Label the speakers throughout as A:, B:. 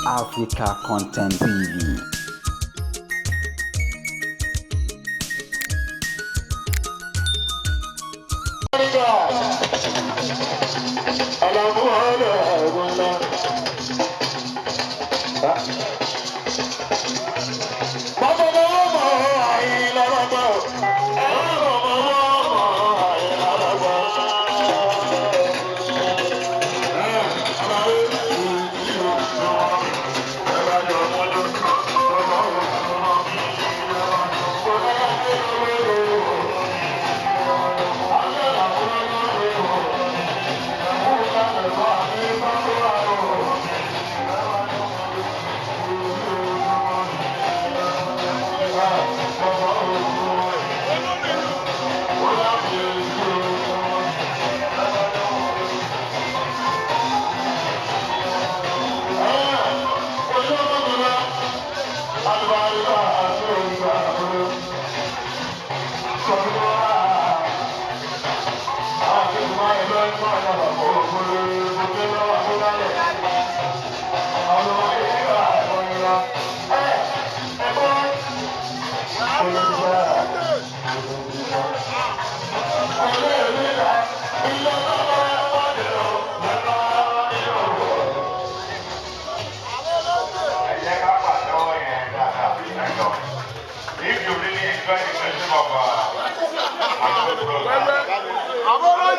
A: Africa Content TV.
B: If you really enjoy the music of my good brother,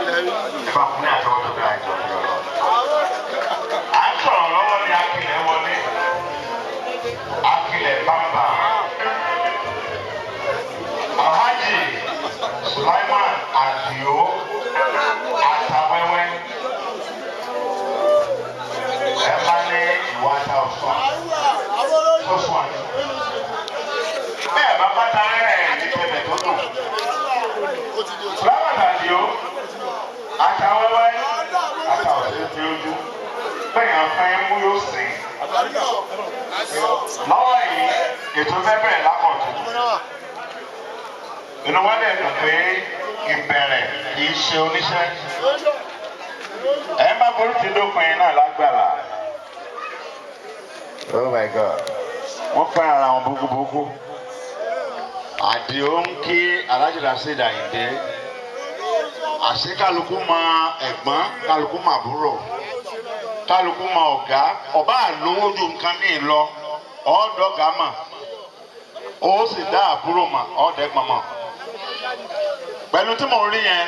B: ẹ bá fún ní àtọwọ́ tó dáa ìjọ ní ọlọ́. À ń sọ̀rọ̀ lọ́wọ́ ní Akilẹ̀ wọlé. Akilẹ̀ bàbà. Alhaji Sulaiman Adio Atawẹ́wẹ́. Ẹ bá ní ìwà ta ọ̀sán. Tó sùn àná. Bẹ́ẹ̀ bá bá ta rẹ̀ ní tẹ̀lẹ̀ tó dùn. Sulaiman Adio Atawẹ́wẹ́ àtàwọ̀sẹ̀ tí ó dún. Bẹ́ẹ̀ yàn fẹ́ mú yóò sìn. Lọ́wọ́ yìí, ètò fẹ́ bẹ̀rẹ̀ lákọ̀tún. Inú wa dẹ̀ dùn pé ìbẹ̀rẹ̀ kì í ṣe oníṣẹ́. Ẹ bá borí ti dópin náà lágbára. Oh my God. Wọ́n fẹ́ràn ara wọn búkúbúkú. Àdìó ń kí Alhaji Rasheed Ayinde. Àṣé kálukú mọ ẹ̀gbọ́n, kálukú mọ àbúrò, kálukú mọ ọ̀gá, ọba àlówó ju nǹkan míì lọ, ọ̀ọ́dọ̀gá mọ̀, ó sì dá àbúrò mọ̀, ọ̀ọ́dẹ́gbọ̀n mọ̀. Pẹ̀lú tí mò ń rí yẹn,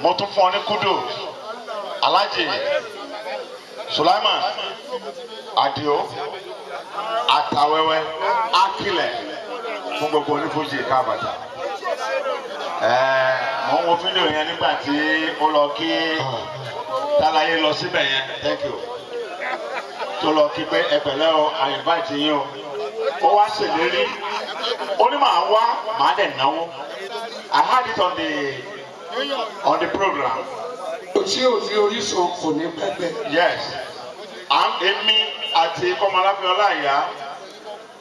B: mo tún fún ọ ní kudos, Alhaji Sulaiman Adio Atawẹ́wẹ́ Akilẹ̀ fún gbogbo onífújì káàbàtà. Mo ń wo fídíò yẹn nígbà tí ó lọ kí Táláyé lọ síbẹ̀ yẹn, thank you, tó lọ kí pé ẹ pẹ̀lẹ́ o, I invite yín o. Ó wá ṣèlérí, ó ní màá wá, màá dẹ̀ náwó. I had it on the program.
C: Tí ò ní orísun kò ní pẹ́pẹ́.
B: Yes, à ń èmi àti Kọ́mọláfẹ́ Ọláìyá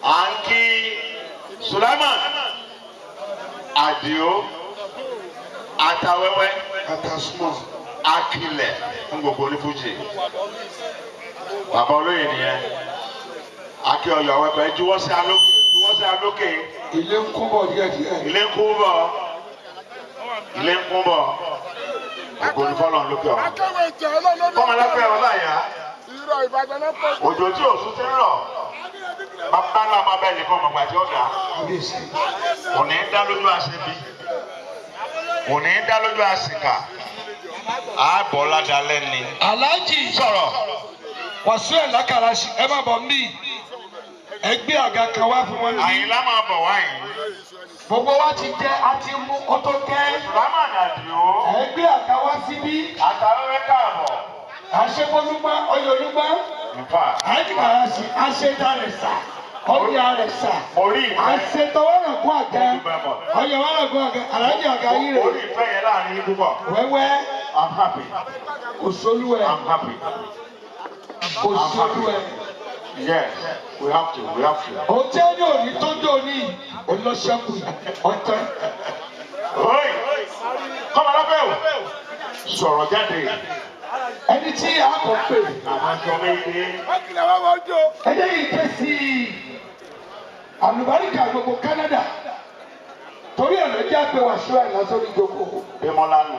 B: à ń kí Sulaiman Adio Atawẹ́wẹ́
C: Atasumọ.
B: Akilẹ̀ fún gbogbo onífújì. Bàbá olóyè nìyẹn. Akíọyọ̀ awẹ́pẹ́ juwọ́ sí alókè, juwọ́ sí alókè.
C: Ilé ń kún bọ̀ díẹ̀díẹ̀.
B: Ilé ń kún bọ̀, ilé ń kún bọ̀. Ògo ni fọ́lọ́run lókè ọ̀run. Kọ́mọláfẹ́ Ọláìyá, òjò tí òsùn ti ń rọ̀, bàbá ńlá bàbá ẹ̀ nìkan ọmọgbà tí ó dà.
C: Kábíyèsí.
B: Kò ní dá lójú àṣebi, kò ní dá lójú àṣìkà, àbọ̀ ládàálẹ́ ni.
C: Alhaji
B: Sọ̀rọ̀.
C: Wàsíù Ẹ̀lákàràṣì ẹ má bọ̀ mí. Ẹ gbé àga kan wá fún wọn níbí.
B: Àyìnlá máa bọ̀ wáyìí.
C: Gbogbo wa ti jẹ àti mú ó tó gẹ́.
B: Sulaiman Adio
C: Ẹ gbé àga wá síbí.
B: Atawẹ́wẹ́ káàbọ̀.
C: Àṣepolúgbá Oyèolúgbá.
B: In fact,
C: Alhaji Kàràṣì àṣedarẹ̀sà Ọ̀yàrẹ̀sà.
B: mo rí ìfẹ́.
C: Àṣetọwọ́rọ̀gún àga. Ọ̀yẹ̀wọ́rọ̀gún àga. Alhaji àga yìí
B: Mo
C: rè.
B: rí ìfẹ́ yẹn láàrin yín púpọ̀.
C: Wẹ́wẹ́
B: I'm happy.
C: kò sólúwẹ̀.
B: I'm happy.
C: Kò sólúwẹ̀.
B: Yes, we have to, we have to.
C: Òtẹ́ ní òní tó dé òní olóṣèkù ọ̀tẹ́.
B: Oi! Kọ́mọláfẹ́ o! Sọ̀rọ̀ jáde.
C: Ẹni tí a kò pè.
B: Àwọn aṣọ méje.
C: Ẹ jẹ́ kí n ké sí àlùbáríkà gbogbo Canada. Torí ẹ̀ ló jẹ́ àpè Wàsíù Àyìnlá sórí ìjókòó.
B: Démọ́lá nù.